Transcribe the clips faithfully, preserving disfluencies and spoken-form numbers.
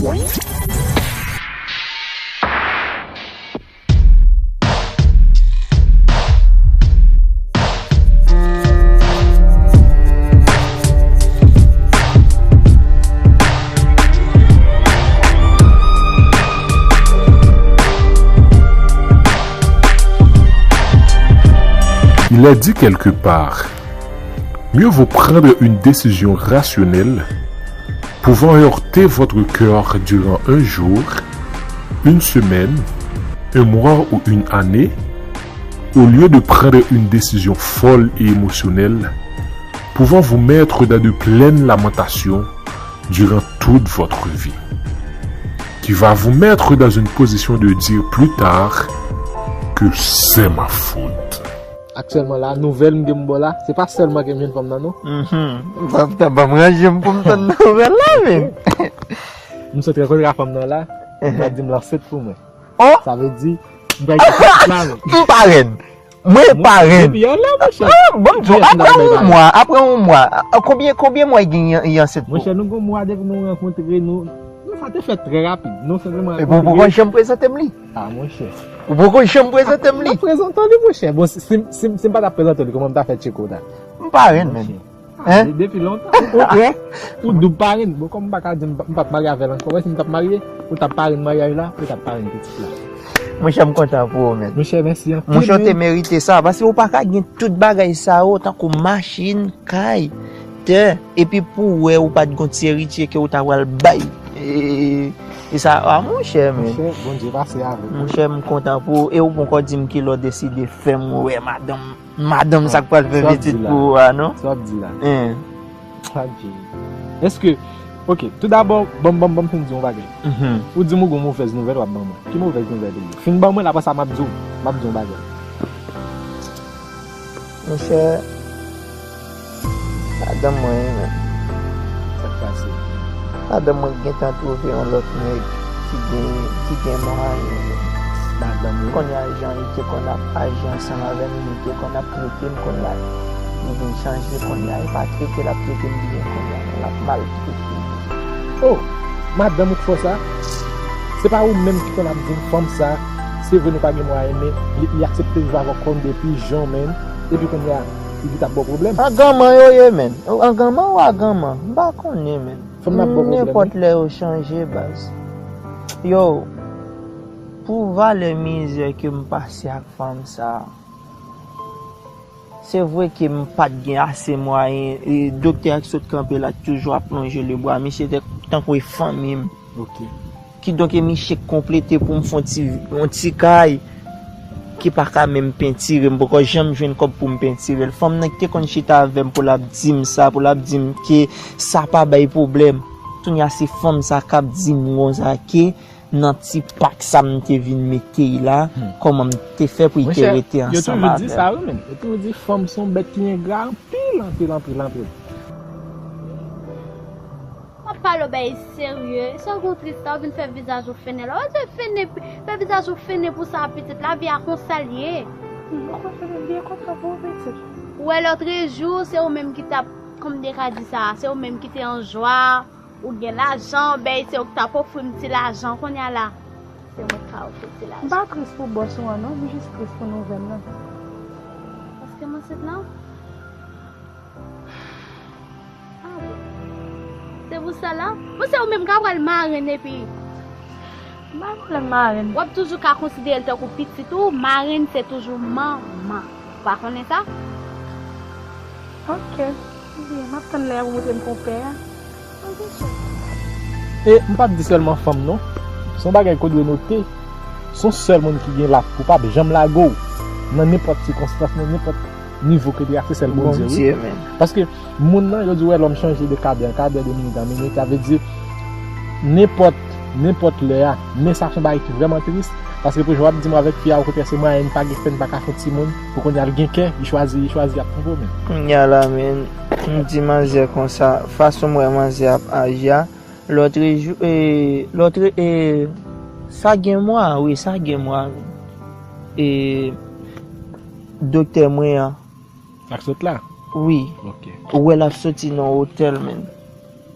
Il est dit quelque part, mieux vaut prendre une décision rationnelle pouvant heurter votre cœur durant un jour, une semaine, un mois ou une année, au lieu de prendre une décision folle et émotionnelle pouvant vous mettre dans de pleines lamentations durant toute votre vie, qui va vous mettre dans une position de dire plus tard que c'est ma faute. Aktyèlman la, nouvèl m gen m ba w la, se pa sèlman ke m jwenn fanm nan non. Mhm. Sa ta ban m ranje m pou m tann nouvèl la, men. M sot rankontre ak fanm nan la, m pa di m l ansent pou mwen. Oh! Sa vle di, m pral gen pitit la, men. M parèn. Mwen parèn. Depi yè la, monchè. Ah, bon, di w, apre yon mwa, apre yon mwa, a, konbyen, konbyen mwa li gen, li ansent pou? Monchè, nou gen yon mwa depi nou rankontre, nou, nou, sa te fèt trè rapid. Nou senpleman. Epi w poko janm prezante m li? Ah, monchè. Ou poko janm prezante m li? M ap prezante w li, monchè. Bon, si, si, si, si m pa t ap prezante w li, kòman m ta fè tcheke w la? M parèn, men. Monchè. Hein? Ah, depi lontan. Ou, ou, ou doub parenn. Bon, kòm m pa ka di m pa, m p ap marye avè l ankò. Wè, si m t ap marye, ou t ap parenn maryaj la, ou t ap parenn pitit la. Monchè, m kontan pou ou, men. Monchè, mèsi anpil. Monchè, ou te merite sa, paske ou pa ka gen tout bagay sa yo, tankou machin, kay, tè, epi pou ou wè ou pa t gon ti eritye ke ou ta pral bay. E, e sa, a, monchè, men. Monchè, Bondye pase avè w. Monchè, m kontan pou ou, e ou poko di m kilè w deside fè m wè madanm. Madanm sa k pral fè pitit pou ou a, non? Sa w ap di la? Hein. Sa w ap di la? Èske, ok, toudabò, ban m, ban m, ban m fin di yon bagay. Mhm. Ou di m ou gon movèz nouvèl w ap ban mwen. Ki movèz nouvèl ou ye? Fin ban mwen l, apre sa m ap di w, m ap di yon bagay. Monchè, madanm mwen, men. Sa k pase? Madanm mwen gentan twouve yon lòt nèg ki gen, ki gen mwayen. Madanm ou? Kounye a jan li te konn ap aji ansanm avè m, li te konn ap trete m, kounye a li vin chanje, kounye a e pa trete l ap trete m byen, kounye a l ap maltrete m. Oh, madanm ou k fè w sa? Se pa ou menm ki konn ap di m fanm sa, se vre nou pa gen mwayen, men li, li aksepte viv avè w kòm de pijon, men, epi kounye a, li vin ap ba w pwoblèm. Aganman yo ye, men. Aganman ou aganman? M pa konnen, men. Fanm nan ap ba w pwoblèm, wi. Nenpòt lè yo chanje, baz. Yo, pou valè mizè ke m pase ak fanm sa, se vre ke m pa t gen ase mwayen, e doktè a ki sot kanpe la t toujou ap lonje lebra. Misye te tankou e fanmi m. Ok. Kidonk, e misye k konplete pou m fè yon ti, yon ti kay ki pa ka menm pentire. M poko janm jwenn kòb pou m pentire l. Fanm nan ki te konn chita avè m pou l ap di m sa, pou l ap di m ke sa pa bay pwoblèm. Kounye a se fanm sa k ap di m konsa ke nan ti pak sa m te vin mete l la, kòman m te fè pou l te rete ansanm avè m. Monchè, yo toujou di sa, wi, men. Yo toujou di fanm se yon bèt ki engra anpil, anpil, anpil, anpil. M ap pale w bagay serye. Sa w gen w tris la, w vin fè vizaj ou fennen la. Ou te fennen, fè vizaj ou fennen pou sa pitit. Lavi a konsa l ye. Ou konn fennen byen kontan pou yon pitit. Ou wè lòtrejou, se ou menm ki t ap, kòm m te ka di sa, se ou menm ki te an jwa. Ou gen lajan, bèy, se ou ki t ap ofri m ti lajan. Kounye a la, se mwen k ka ofri ti lajan. M pa tris pou bòs ou an, non. M jis tris pou nouvèl lan. Paske m ansent lan? Ah bon. Se pou sa la? Bon, se ou menm k ap pral marenn epi. M pa gen pwoblèm marenn. W ap toujou ka konsidere l tankou pitit ou. Marenn se toujou manman. Ou pa konnen sa? Ok. Byen, m ap tann lè a pou montre m konpè a. E m p ap di sèlman fanm non. Se yon bagay ke w dwe note. Se yon sèl moun ki gen lap pou p ap janm lage w nan nenpòt sikonstans, nan nenpòt nivo ke l ye a, se sèl Bondye, wi. Bondye, men. Paske moun nan, yo di w wè lòm chanje de kadè an kadè, de minit an minit, sa vle di nenpòt, nenpòt lè a. Men sa se yon bagay ki vrèman tris. Paske pou jan w ap di m avèk fi a, okontrè, se mwayen n pa gen fè, n pa ka fè timoun. Pou kounye a l gen kè, li chwazi, li chwazi ap twonpe w menm. Kounye a la, men, m di manzè konsa, fason m wè manzè ap aji a, lòtrejou, e, lòtre, e, sa gen mwa, wi, sa gen mwa, men. E, doktè mwen an. Sa k sot la? Wi. Ok. Ou wè l ap soti nan otèl, men.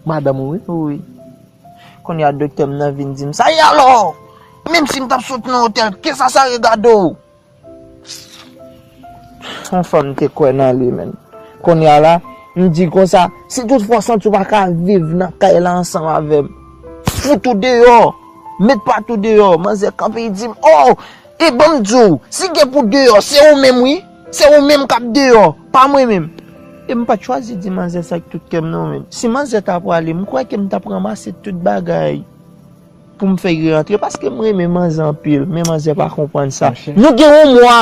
Madanm ou, wi? Wi. Kounye a doktè m nan vin di m sa, e alò? Menm si m t ap sot nan otèl, kisa sa regade w? Yon fanm te kwè nan li, menn. Kounye a la, m di konsa, si tout fwa w santi w pa ka viv nan kay la ansanm avè m, fout ou deyò. Met patou deyò. Manzè kanpe, li di m, oh, e ban m di w, si gen pou deyò, se ou menm wi. Se ou menm k ap deyò, pa mwen menm. E m pa t chwazi di manzè sa ak tout kè m non, menn. Si manzè ta prale, m kwè ke m t ap ranmase tout bagay pou m fè y rantre, paske m renmen manzè anpil, men manzè pa konprann sa. Monchè. Nou gen yon mwa,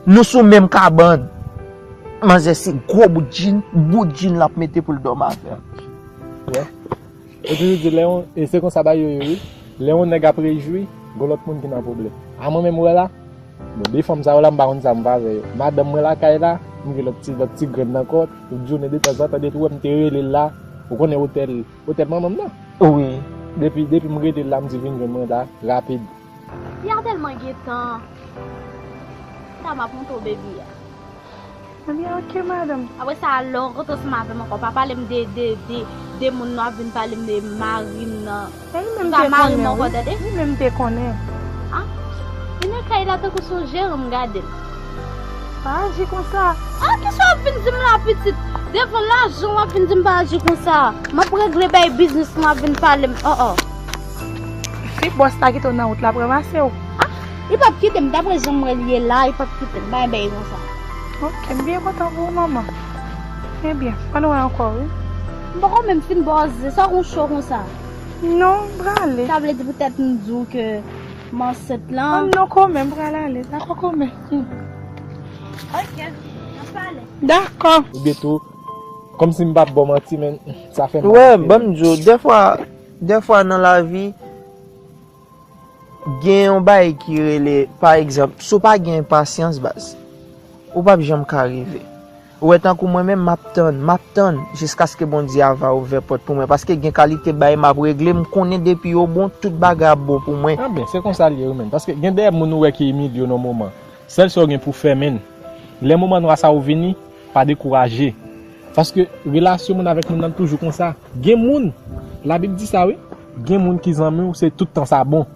nou sou menm kabann. Manzè se gwo bout djin, bout djin l ap mete pou l dòmi avè m. Wè. Yo toujou di, lè yon, e se konsa bagay yo ye, wi. Lè yon nèg ap rejwi, gon lòt moun ki nan pwoblèm. A mwen menm, wè la, bon, de fanm sa yo la, m pa konn sa m va avè yo. Madanm mwen lakay la, m gen lòt ti, lòt ti grenn nan kò, tout jounen detanzantan, depi w wè m te rele l la, ou konnen otèl, otèl manman m nan. Wi. Depi, depi m rele l la, m di vin jwenn mwen la, rapid. Fi a tèlman gentan. Sa m ap montre w baby a. Ebyen, ok, madanm. Apre sa, lè w rantre ansanm avè m ankò, pa pale m de, de, de, de moun nan ap vin pale m de mari m nan. E li menm te konnen, wi. Li menm te konnen. Ah, li nan kay la tankou se yon jeran m gade l. Pa aji konsa. Ah, kisa w ap vin di m la, pitit? Devan lajan w ap vin di m pa aji konsa. M ap regle bay biznis mwen, w ap vin pale m. Oh, oh. Si bòs la kite w nan wout la, ap ranmase w. Ah, li p ap kite m, daprè jan m wè l ye la, li p ap kite m. Bay bay konsa. Ok, m byen kontan pou ou, manman. Ebyen, ann wè ankò, wi. M poko menm fin bòze, sa w konn cho konsa? Non, m prale. Sa vle di poutèt m di w ke m ansent lan? Ah, non, kòmè, m prale ale. Dakò, kòmè. Hmm. Ok, n ap pale. Dakò. Ebyen tou, kòmsi m p ap ba w manti, men sa fè m mal anpil. Wè, ban m di w, dèfwa, dèfwa nan lavi, gen yon bagay ki rele, pa egzanp, si w pa gen pasyans, baz, ou p ap janm ka rive. Ou wè, tankou mwen menm, m ap tann, m ap tann jiskaske Bondye a va ouvè pòt pou mwen, paske gen kalite bagay m ap regle, m konnen depi yo bon, tout bagay ap bon pou mwen. Anben, se konsa l ye, wi, menn. Paske gen de moun ou wè ki imilye w nan moman. Sèl sa w gen pou w fè, menn, lè moman nwa sa yo vini, pa dekouraje. Paske relasyon moun avèk moun nan toujou konsa. Gen moun, Labib di sa wi, gen moun ki zanmi w, se tout tan sa bon.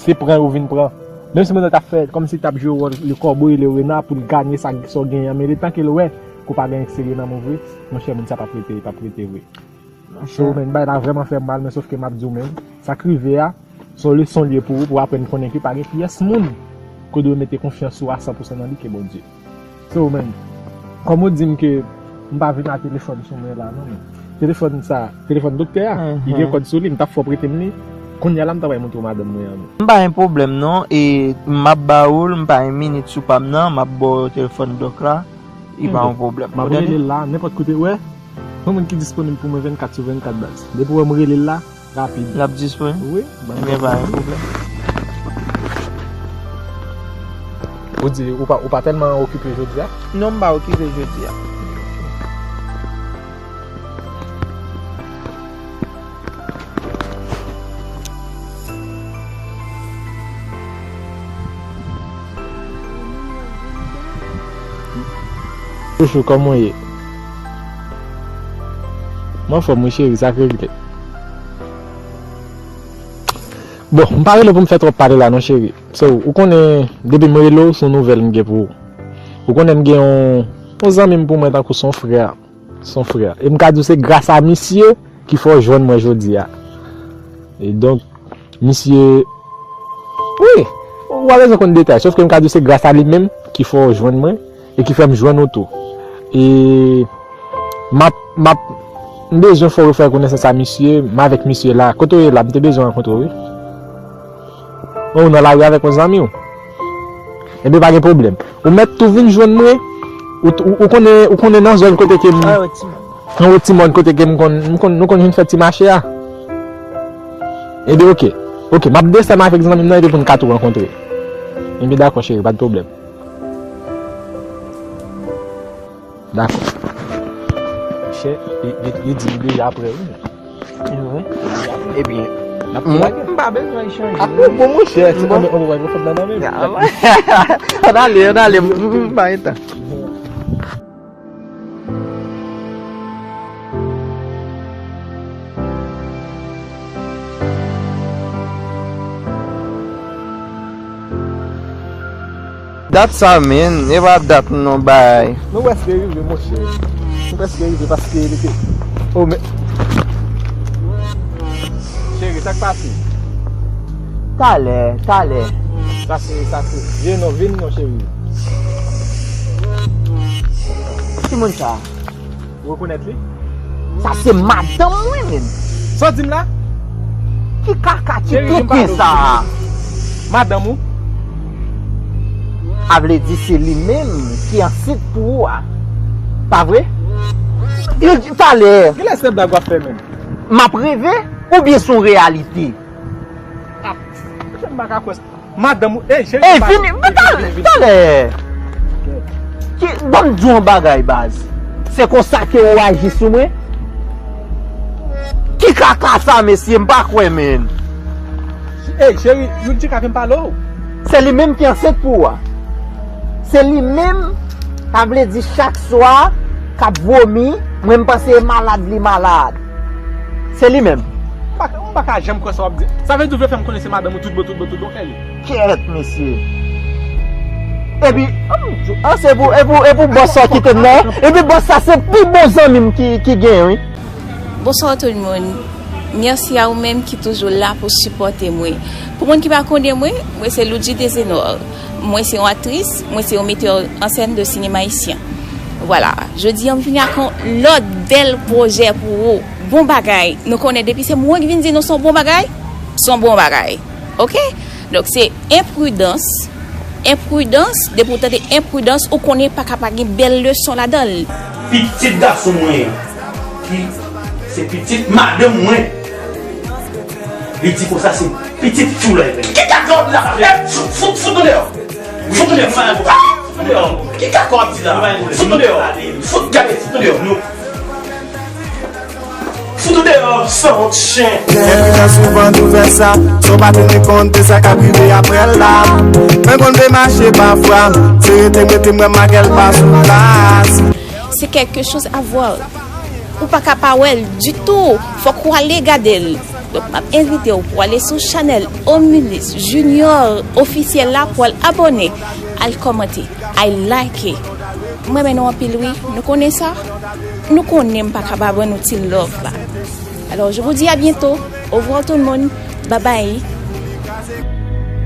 Se pran yo vin pran. Menm si moun nan t ap fè kòmsi l t ap jwe wòl le cowboy, le renard pou l ganye sa, sa w genyen an, men letan ke l wè ke w pa gen eksterye nan men w vre, monchè, moun sa p ap rete, p ap rete vre. So, men, bagay la vrèman fè m mal, men sòf ke m ap di w, men, sa k rive a, se yon leson l ye pou ou, pou w aprann konnen ke pa gen pyès moun ke w dwe mete konfyans ou a san pou san nan li ke Bondye. So, men, kòm ou di m ke m pa vin a telefòn sou mwen la, non, men. Telefòn sa, telefòn doktè a, li gen kòd sou li, m t ap fè w prete m li. Kounye a la, m ta pral montre w madanm mwen an, men. M pa gen pwoblèm, non, e m ap ba ou l, m pa gen minit sou pa m nan, m ap ba w telefòn dòk la. Li pa yon pwoblèm. M ap rele l la, nenpòt kote, wè. Yon moun ki disponib pou mwen vennkat sou vennkat, baz. Depi w wè m rele l la, rapid. L ap disponib? Wi, ban m. Ebyen, pa gen pwoblèm. Ou di ou pa, ou pa tèlman okipe jodi a? Non, m pa okipe jodi a. Chouchou, kòman w ye? M anfòm wi cheri, sa k regle? Bon, m pa rele w pou m fè twòp pale la non cheri. So, ou konnen, depi m rele w, se yon nouvèl m gen pou ou. Ou konnen m gen yon, yon zanmi m pou mwen tankou se yon frè. Se yon frè. E m ka di w se gras a misye ki fè w jwenn mwen jodi a. E donk, misye, wi, ou pa bezwen konn detay. Sòf ke m ka di w se gras a li menm ki fè w jwenn mwen e ki fè m jwenn ou tou. E m ap, m ap, m bezwen fè w refè konesans a misye, m avèk misye la. Kote w ye la, m te bezwen rankontre w, wi. Ou nan lari avèk yon zanmi w. Ebyen, pa gen pwoblèm. Ou mèt tou vin jwenn mwen. Ou, ou, ou konnen, ou konnen nan zòn kote ke m, nan Wotimòn kote ke m konn, m konn, nou konn vin fè ti mache a. Ebyen, oke. Oke, m ap desann avèk zanmi m nan epi pou n ka tou rankontre. Ebyen, dakò, cheri, pa de pwoblèm. Dakò. Chè, li, li, li di li deja prè, wi. Wi. Ebyen, mwen, m pa bezwen chanje. Ap bon, bon, monchè, se bon. Anben, anben, anben, fòk nan men. Ann ale, ann ale, m, m, m pa gen tan. Dat sa, men, e pa dat non, bay. Nou prèske rive, monchè. Nou prèske rive paske li te. Oh, men. Cheri, sa k pase? Talè, talè. Sa se, sa se. Vin non, vin non, cheri. Ki moun sa? Ou rekonèt li? Sa se madanm mwen menm. Sa w di m la? Ki kaka ti tenten sa a? Madanm ou? A vle di se li menm ki ansent pou ou a. Pa vre? Yo di talè. Kilè se blag w ap fè menm? M ap reve oubyen se yon reyalite? Ah, m pa ka kwè sa. Madanm ou, ey, cheri, ey, vini, vini, vini, vini. Talè. Ki, ban m di w yon bagay, baz. Se konsa ke ou aji sou mwen? Ki kaka sa, mesye, m pa kwè, men. Ey, cheri, Youdjika vin pale w. Se li menm ki ansent pou ou a. Se li menm, sa vle di chak swa, k ap vomi, mwen m panse e malad li malad. Se li menm. M pa, m pa ka janm kwè sa w ap di. Sa vle di w vle fè m konnen se madanm ou tout bon, tout bon, tout bon, Kelly. Kèt, mesye. Epi, an, se pou, e pou, e pou bòs sa kite m nan. Epi bòs sa se pi bon zanmi m ki, ki gen, wi. Bonsoir tout le monde. Mèsi a ou menm ki toujou la pou sipòte mwen. Pou moun ki pa konnen mwen, mwen se Loudji Dezenor. Mwen se yon aktris, mwen se yon metè an sèn de sinema ayisyen. Vwala, jodi a m vini ak yon lòt bèl pwojè pou ou. Bon bagay. Nou konnen depi se mwen ki vin di nou se yon bon bagay, se yon bon bagay. Oke? Donk se enpridans. Enpridans, depi w tande enpridans, ou konnen pa ka pa gen bèl leson ladan l. Pitit gason mwen an, ki se pitit madanm mwen, li di konsa se pitit fi w la. Ki kaka w di la? Eh, fout, fout, fout nou deyò. Fout nou deyò. Fout nou deyò. Ki kaka w ap di la? Fout nou deyò. Fout, gade, fout nou deyò. Fout ou deyò, sanwont chen. Gen byen souvan nou fè sa, san w pa teni kont de sa k ap rive apre la. Mwen konn te mache pafwa, se rete mete mwen makèl pa sou plas. C'est quelque chose à voir. Ou pa ka pa wè l ditou, fòk ou ale gade l. Donk, m ap envite w pou ale sou chanèl Omilis Junior ofisyèl la pou al abòne, al kòmante, al like. M renmen nou anpil wi, nou konnen sa. Nou konnen m pa ka pa ban nou ti love la. Alors, je vous dis à bientôt. Au revoir tout le monde. Bye bye.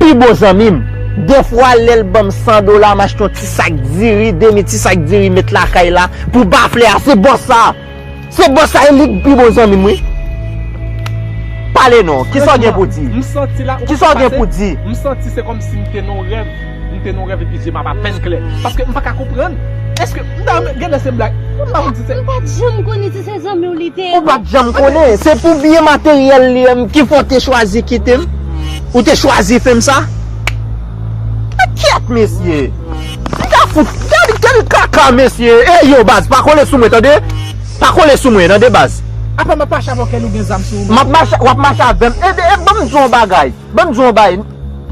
Pi bon zanmi m, defwa lè l ban m san dola, m achte yon ti sak diri, demi ti sak diri, met lakay la, pou bafle a, se bòs sa. Se bòs sa, e li k pi bon zanmi m, wi. Pale non, kisa w gen pou di? Kisa w gen pou di? M santi se kòmsi m te nan yon rèv. M te nan yon rèv epi je m ap apèn klè. Paske m pa ka konprann. Èske m ta renmen, genlè se blag. M pa konn si se. M pa t janm konnen si se zanmi w li te ye. Ou pa t janm konnen. Se pou byen materyèl li, em, ki fè w te chwazi kite m. Ou te chwazi fè m sa. Kèt, mesye. M ta fout. Gade, gade kaka, mesye. Ey, yo, baz, pa kole sou mwen, tande? Pa kole sou mwen, tande, baz? Apa m ap mache avè w, Kelly, ou gen zam sou ou? M ap mache, w ap mache avè m. E, e, ban m di w yon bagay. Ban m di w yon bagay.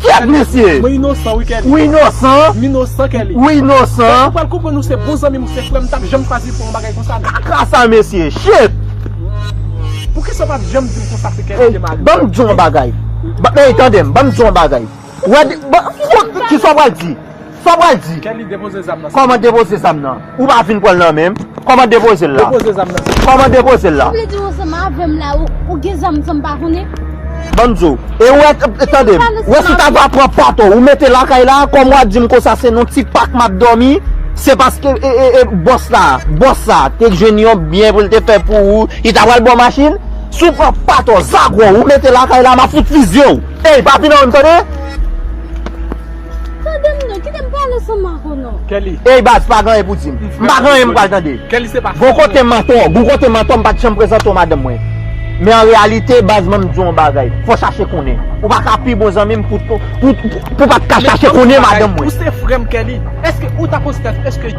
Kèt, mesye. Mwen inosan, wi, Kelly. Ou inosan. M inosan, Kelly. Ou inosan. Ou pral konprann ou se bon zanmi m, ou se frè m, m t ap janm chwazi fè yon bagay konsa, non. Kaka sa, mesye. Shit. Poukisa w pa t janm di m konsa se Kelly ki te mari m? Ban m di w yon bagay. Ba, ey, tande m, ban m di w yon bagay. Ou wè, di, ba, fout, kisa w pral di? Sa w pral di? Kelly, depoze zam nan. Kòman depoze zam nan? Ou pa vin pran l nan men m? Kòman depoze l la? Depoze zam nan. Kòman depoze l la? Ou vle di w ansanm avè m la, ou, ou gen zam san m pa konnen? Ban m di w. E ou wè, t-, tande m. Ou wè si w ta va pran pato, ou mete lakay la, kòm w a di m konsa se nan ti pak m ap dòmi, se paske, e, e, e, bòs la, bòs sa, te jwenn yon byen pou l te fè pou ou, li ta pral ba w machin, si w pran pato, zagwè, ou mete lakay la, m ap fout fizye w. Ey, pa vin anwo m, tande? Tande m non, kite m pale ansanm ak ou non. Kelly. Ey, baz, pa gen anyen pou di m. M pa gen anyen m pral tande. Kelly, se pa fòt mwen. Gon kote m antò, gon kote m antò, m pa t janm prezante w madanm mwen. Men an reyalite, baz, ban m di w yon bagay. Fò w chache konnen. Ou pa ka pi bon zanmi m pou, pou, pou, pou w pa t ka chache konnen madanm mwen. Ou se frè m, Kelly. Èske ou ta panse, èske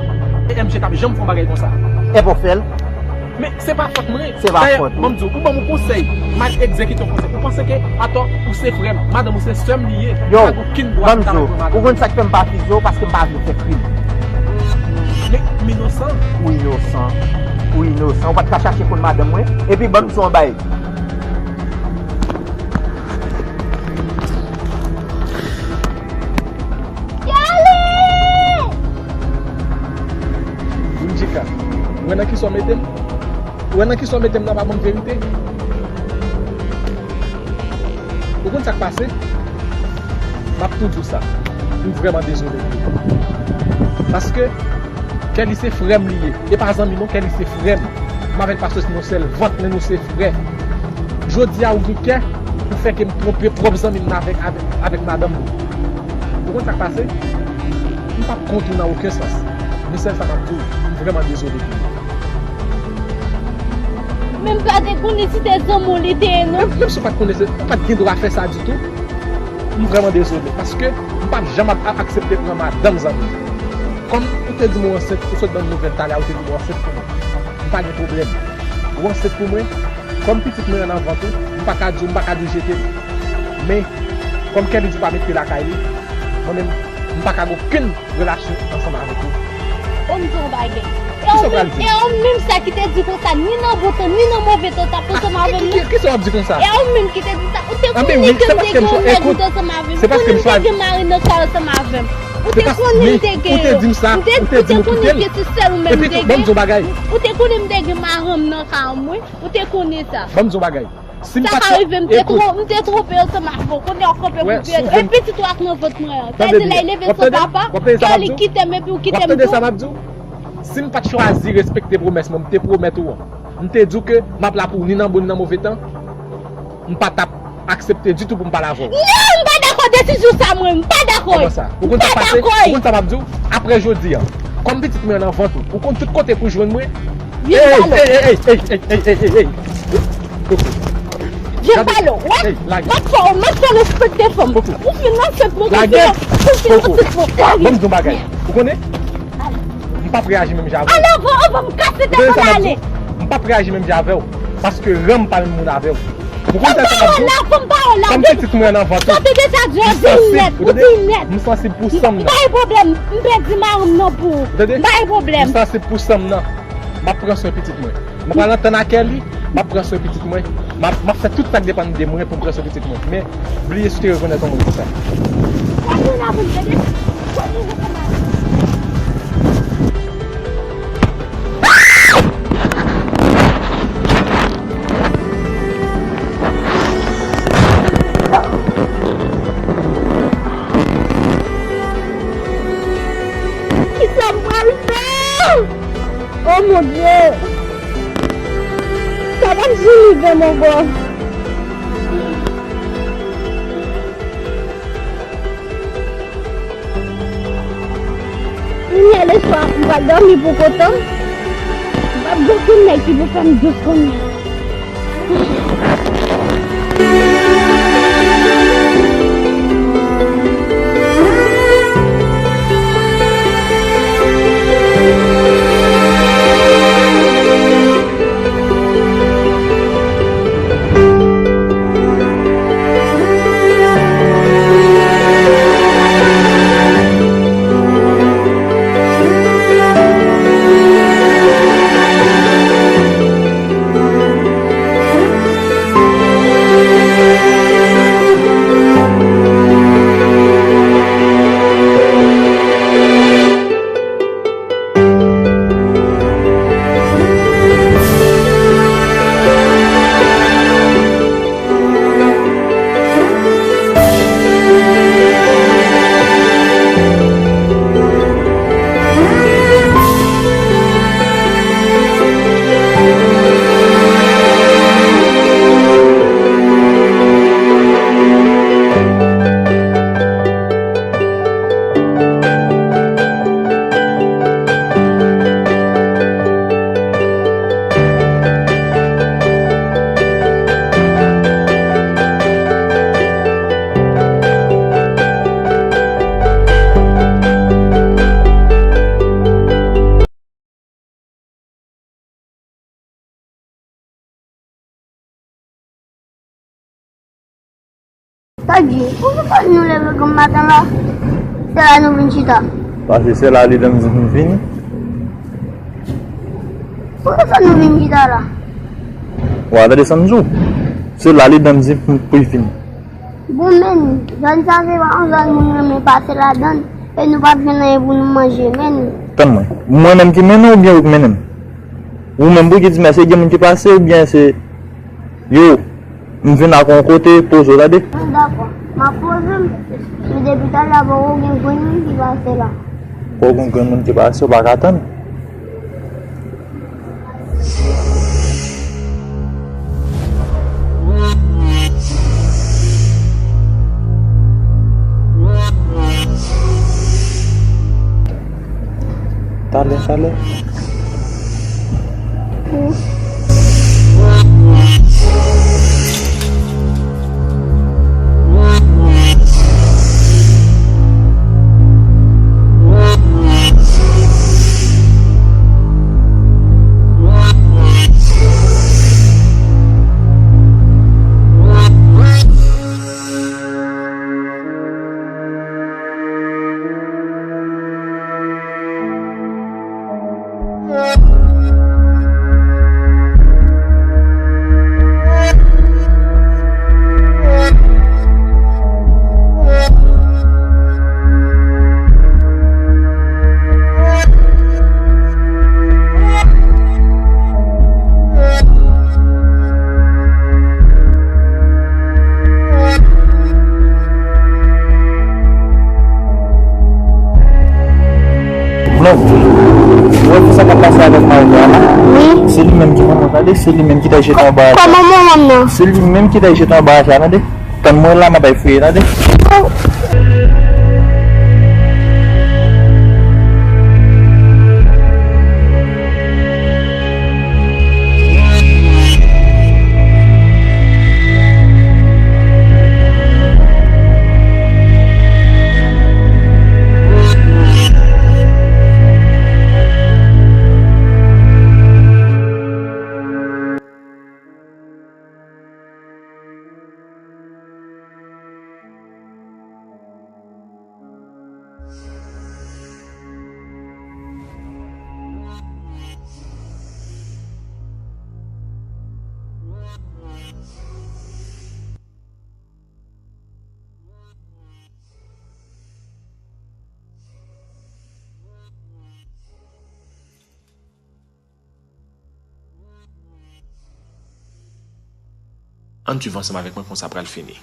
M J t ap janm fè yon bagay konsa? Epi w fè l? Men se pa fòt mwen. Se pa fòt ou. Dayè, ban m di w, pou ban m yon konsèy, m al egzekite yon konsèy. Ou panse ke atò, ou se frè m, madanm ou se sè m li ye, ou pa gen okenn dwa pou ta mete yon madanm. Yo, ban m di w, ou konn sa k fè m pa fizye w, paske m pa vle w fè krim. Men m inosan. Ou inosan. Ou inosan. Ou pa t ka chache konn madanm mwen. Epi ban m di w yon bagay. Kelly! Nan kisa w mete m? Ou wè nan kisa w mete m nan pa ban m verite? Ou konn sa k pase? M ap tou di w sa. M vrèman dezole pou ou. Paske Kelly se frè m li ye. E pa zanmi non, Kelly se frè m. M avèk pastè se yon sèl vant, men nou se frè. Jodi a ou gen kè pou fè ke m twonpe pwòp zanmi m nan avèk, avèk, avèk madanm li. Ou konn sa k pase? M p ap kont ou nan okenn sans. Men sèl sa m ap di w, m vrèman dezole pou ou. Men m pa te konnen si te zanmi w li te ye non. Menm, menm si w pa t konnen se, ou pa t gen dwa fè sa ditou. M vrèman dezole, paske m p ap janm ap, ap aksepte pran madanm zanmi m. Kòm ou te di m ou ansent, ou sot ban m nouvèl talè a, ou te di m ou ansent pou mwen. M pa gen pwoblèm. Ou ansent pou mwen, kòm pitit mwen an nan vant ou, m pa ka di w, m pa ka di w jete m. Men, kòm Kelly di w pa met pye lakay li, mwen menm, m pa ka gen okenn relasyon ansanm avèk ou. Bon, m di yon bagay. E ou menm, e ou menm sa ki te di konsa, ni nan bon tan, ni nan move tan, t ap ansanm avè m nan. Kisa w ap di konsa? E ou menm ki te di sa, ou te konnen ke m te gen yon nèg ou te ansanm avè m, ou konnen m te gen mari nan kay ansanm avè m. Ou te konnen m te gen yo. Ou te di m sa, ou te di m ou kite l. Ou te konnen ke se sèl ou menm m te gen. Epi tou, ban m di yon bagay. Ou te konnen m te gen maranm nan kay mwen. Ou te konnen sa. Ban m di yon bagay. Si m pa t chwa-, rive, m te tro-, m te twonpe yo ansanm avè w. Kounye a w kanpe pou pye. E pitit ou ak nan vant mwen an. Tande byen. W ap tande sa m ap di w? Kelly kite m epi w kite m tou. W ap tande sa m ap di w? Si m pa t chwazi respekte pwomès mwen, m te pwomèt ou an. M te di w ke m ap la pou ou ni nan bon ni nan move tan. M pa t ap aksepte ditou pou m pale avè w. Non, m pa dakò desizyon sa mwen, m pa dakò. Kòman sa? Ou konn sa k pase? Ou konn sa m ap di w? Apre jodi a, kòm pitit mwen an nan vant ou, ou konn tout kote pou jwenn mwen. Vin pale. Ey, ey, ey, ey, ey, ey, ey, ey. Vin pale, w wè? M ap fè w, m ap fè w respekte fanm. Ou fin nan sèt mwen, ou fin nan sèt mwen. Lage. Ban m di w yon bagay. Ou konnen? M p ap reyaji menm jan avè w. Al anvan, anvan m kase tèt ou ale. M p ap reyaji menm jan avè w. Paske ran m pa menm moun avè w. Ou konn sa m ap di w? Fanm pawòl la, fanm pawòl la. Kòm pitit mwen an nan vant ou. Sa w te deja di a, di nèt, ou di nèt. M sansib pou san m nan. M pa gen pwoblèm, m pèdi mari m nan pou ou. Ou tande? M pa gen pwoblèm. M sansib pou san m nan. M ap pran swen pitit mwen. Mwen pral antann ak Kelly, m ap pran swen pitit mwen. M ap, m ap fè tout sa k depann de mwen pou m pran swen pitit mwen. Men, bliye si w te rekonèt yon moun konsa. Kisa m pral fè? Oh mon Dieu! Sa p ap janm rive m ankò. Kounye a leswa, m pral dòmi pou kontan. M p ap gen okenn nèg ki pou fè m dous kounye a. Sa di, poukisa nou leve granm maten la? Se la nou vin chita. Paske se la li dan m di pou m vini. Poukisa nou vin chita la? Wa tande sa m di w. Se la li dan m di pou, pou l vini. Bon, men, zòn sa se pa yon zòn moun renmen pase ladan l, e nou p ap jwenn anyen pou nou manje, men. Tann mwen. Mwen menm ki mennen w oubyen ou k mennen m? Ou menm pou ki di mèsi, gen moun ki pase oubyen se yo? M vin ak yon kote, poze w, tande. Mwen dakò. M ap poze m, men depi talè a poko gen grenn moun ki pase la. Poko gen grenn moun ki pase, ou pa ka tann. Talè, talè. Blanc, ou wè ki sa k ap pase avèk mari w la? Wi. Se li menm ki manman w, tande, se li menm ki t al jete anba a. Kòman manman m nan? Se li menm ki t al jete anba a, tande. Tann mwen la, m ap al fouye, tande. Ann swiv ansanm avèk mwen, konsa pral fini.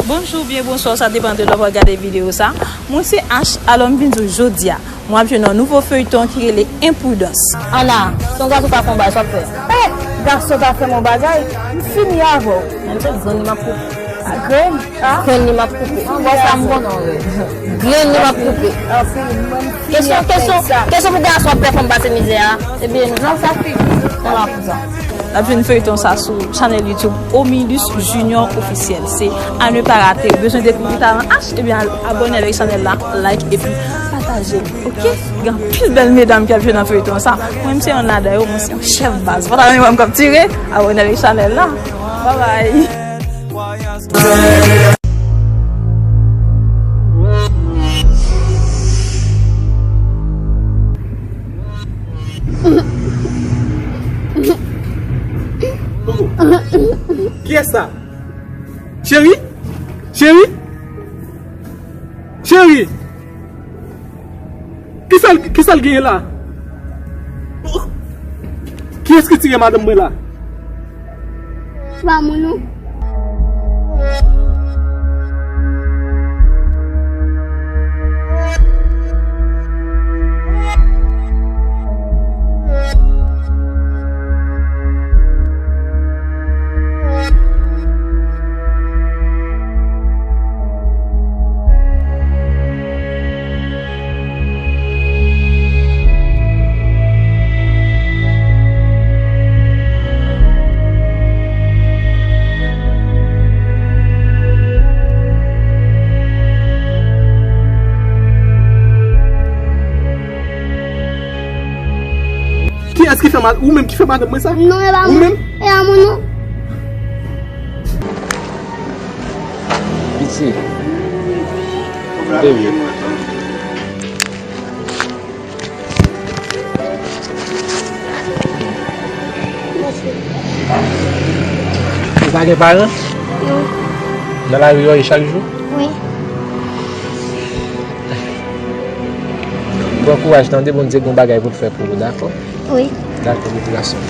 Bonjou oubyen bonswa, sa depann de lè w ap gade videyo sa. Mwen se Ash, alò m vin di w jodi a, mwen ap jwe nan nouvo feyton ki rele Enpridans. Ana, se yon gason k ap fè yon bagay, sa w ap fè? Eh, gason ta fè m yon bagay, m fini avè w. Menm se grann li m ap fouti. Grenn, grenn li m ap koupe. Bon, sa m konnen w rèd. Grenn li m ap koupe. Kesyon, kesyon, kesyon pou gason ap pèfòm pase mizè a. Ebyen, non, sa fini. Nan la pou sa. N ap jwenn feyton sa sou chanèl YouTube Omilus Junior Officiel. Se à ne pas rater. Bezwen dekouvri talan H? Ebyen, al abòne avèk chanèl la, like epi pataje. Ok? Gen anpil bèl medam ki ap jwe nan feyton sa. Mwen, m se yonn ladan yo, mwen se yon chèf baz. Ou pa ta renmen wè m k ap tire? Abòne avèk chanèl la. Bye bye. Kiyès sa? Cheri? Cheri? Cheri? Kisa l, kisa l genyen la? Kiyès ki tire madanm mwen la? Se pa mwen non. Kiyès ki fè mal? Ou menm ki fè madanm mwen sa? Non, e pa mwen. Ou menm? E pa mwen non. Piti. Baby. Ou pa gen paran? Non. Nan lari w ye chak jou? Wi. Pran kouraj tande, Bondye gen yon bagay pou l fè pou ou, dakò? Wi. Dakò, pitit gason.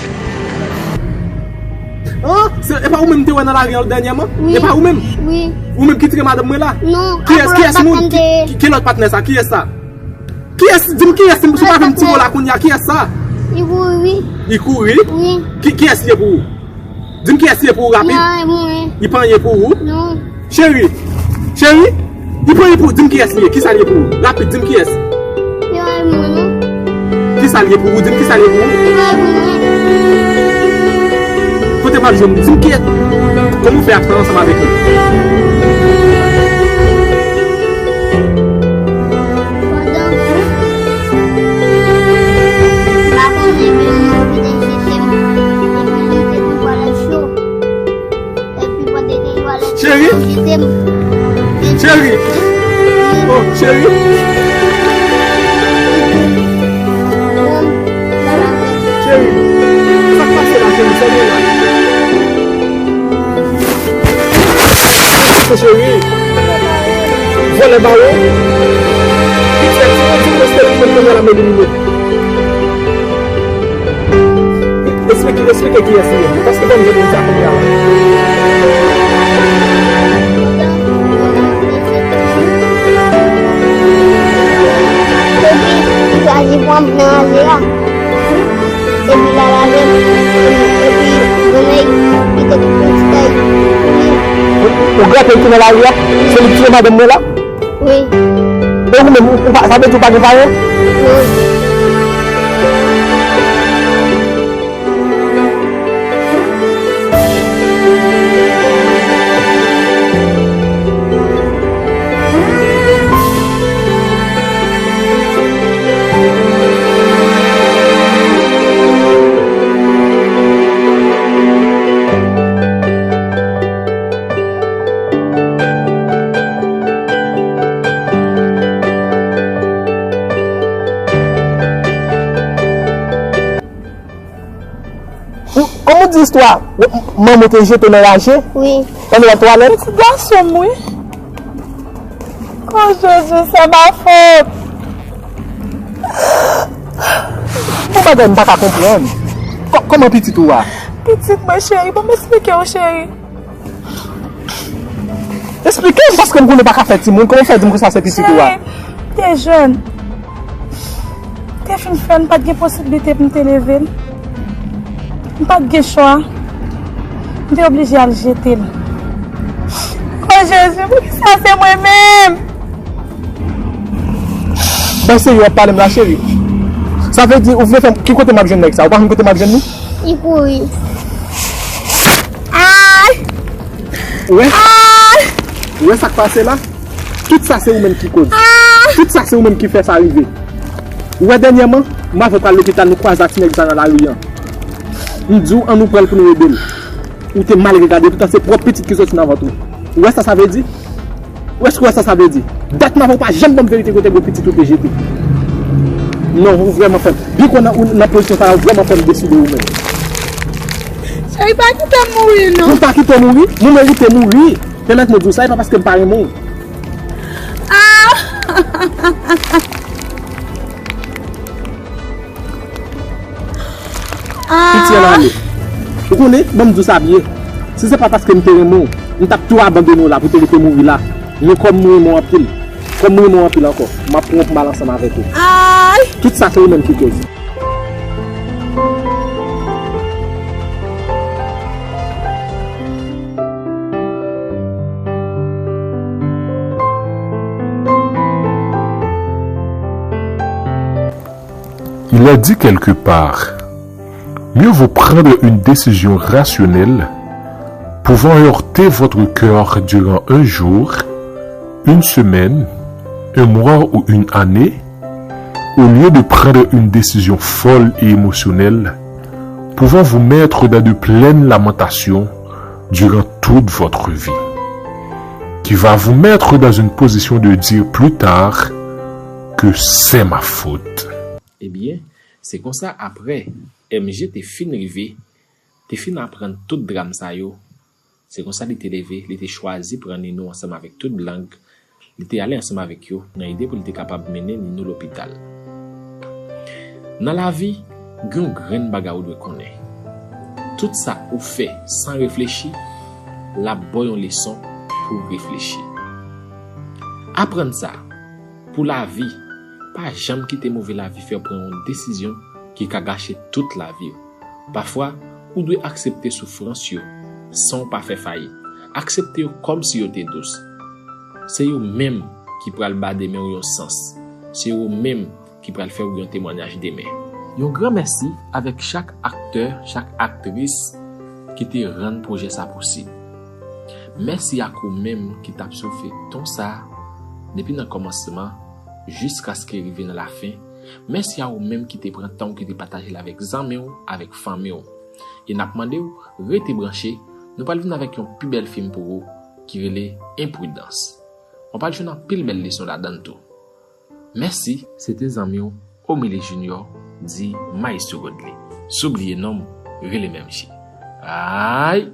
Oh, se, e pa ou menm m te wè nan lari an dènyèman? Wi. E pa ou menm? Wi. Ou menm ki tire madanm mwen la? Non. Kiyès, kiyès moun? Ki, ki, ki lòt patnè sa? Kiyès sa? Kiyès? Di m kiyès, si m, si w pa fè m ti mo la kounye a, kiyès sa? Li kouri, wi. Li kouri? Wi. Ki, kiyès li ye pou ou? Di m kiyès li ye pou ou rapid. Li pa anyen pou mwen. Li pa anyen pou ou? Non. Cheri, cheri, li pa anyen pou ou, di m kiyès li ye, kisa li ye pou ou? Rapid, di m kiyès. Li pa anyen pou mwen, non. Kisa li ye pou ou? Di m kisa li ye pou ou. Li pa anyen pou mwen. Kote m ap jwenn li? Di m kiyès. Kòman w fè ap ansanm avèk li? Pandan m pa konnen, men yon moun vin enjekte m, epi li te gen twalèt cho. Epi pandan te gen twalèt cho, li jete m. Cheri. Oh, cheri. Cheri. Sa k pase la, cheri? Sa gen la? Cheri. Vòlè ba yo. Pitit, si w di m respè, ou menm kounye a la m elimine. Eksplike, eksplike kiyès li ye. Paske fò m jwenn moun sa kounye a la. Epi, li chwazi pran m nan ale a. Epi l al avè m, epi granmèy li te koupè ti tay. Ou, ou granpè ki nan lari a, se li ki tire madanm mwen la? Wi. Men ou menm, ou, ou pa, sa vle di ou pa gen paran? Non. Ou, kòman w di istwa? Manman w te jete w nan raje? Wi. Nan mitan twalèt? Pitit gason m, wi. Oh, Jezi, c'est ma faute. Yon bagay m pa ka konprann. Kò-, kòman pitit ou a? Pitit mwen, cheri, ban m esplike w, cheri. Esplike m, paske m konnen w pa ka fè timoun. Kòman w fè di m konsa se pitit ou a? Cheri, m te jèn. M te fin fè l, m pa t gen posiblite pou m te leve l. M pa t gen chwa. M te oblije al jete l. Jezi, poukisa se mwen menm? Bay serye w ap pale m la, cheri. Sa vle di, ou vle fè m, ki kote m ap jwenn nèg sa? Ou pa konn kote m ap jwenn li? Li kouri. Ay! Ou wè? Ay! Ou wè sa k pase la? Tout sa se ou menm ki koz. Tout sa se ou menm ki fè sa rive. Ou wè dènyèman, m avè w pral lopital, nou kwaze ak ti nèg sa nan lari an. M di w, ann nou pran l pou nou ede l. Ou te mal regade, poutan se pwòp pitit ki soti nan vant ou. Ou wè sa sa vle di? Ou èske w wè sa sa vle di? Dat m avè w pa janm ban m verite kote gwo pitit ou te jete. Non, ou vrèman fè m. Byen konnen ou nan pozisyon sa a, ou vrèman fè m desi de ou menm. Cheri, pa kite m mouri, non. Ou pa kite w mouri? Ou merite mouri. Pèmèt mwen di w sa, e pa paske m pa renmen w. Ah! Piti an ale. Ou konnen, ban m di w sa byen. Si se pa paske m te renmen w, m t ap tou abandone w la pou te rete mouri la. Men kòm m renmen w anpil, kòm m renmen w anpil ankò, m ap pran w pou m al ansanm avèk ou. Ay! Tout sa se ou menm ki koz. Il est dit quelque part, mieux vaut prendre une décision rationnelle pouvant heurter votre cœur durant un jour, une semaine, un mois ou une année, au lieu de prendre une décision folle et émotionnelle pouvant vous mettre dans de pleines lamentations durant toute votre vie, qui va vous mettre dans une position de dire plus tard que c'est ma faute. Ebyen, se konsa, aprè M J te fin rive, te fin aprann tout dram sa yo, se konsa li te leve, li te chwazi pran Ninou ansanm avèk tout blang, li te ale ansanm avèk yo nan ide pou li te kapab mennen Ninou lopital. Nan lavi, gen yon grenn bagay ou dwe konnen. Tout sa ou fè san reflechi, l ap ba w yon leson pou w reflechi. Aprann sa, pou lavi, pa janm kite move lavi fè w pran yon desizyon ki ka gache tout lavi w. Pafwa, ou dwe aksepte soufrans yo san w pa fè fayit. Aksepte yo kòmsi yo te dous. Se yo menm ki pral ba demen w yon sans. Se yo menm ki pral fè w gen yon temwayaj demen. Yon gran mèsi avèk chak aktè, chak aktris ki te rann pwojè sa posib. Mèsi ak ou menm ki t ap swiv feyton sa a depi nan kòmansman jiskaske rive nan lafen. Mèsi a ou menm ki te pran tan w, ki te pataje l avèk zanmi w, avèk fanmi w. E n ap mande w rete branche, nou pral vin avèk yon pi bèl fim pou ou ki rele Enpridans. W ap al jwenn anpil bèl leson ladan l tou. Mèsi, se te zanmi w, Omili Junior, di Maestro Godly. Si w bliye non m, rele m M J. Ay!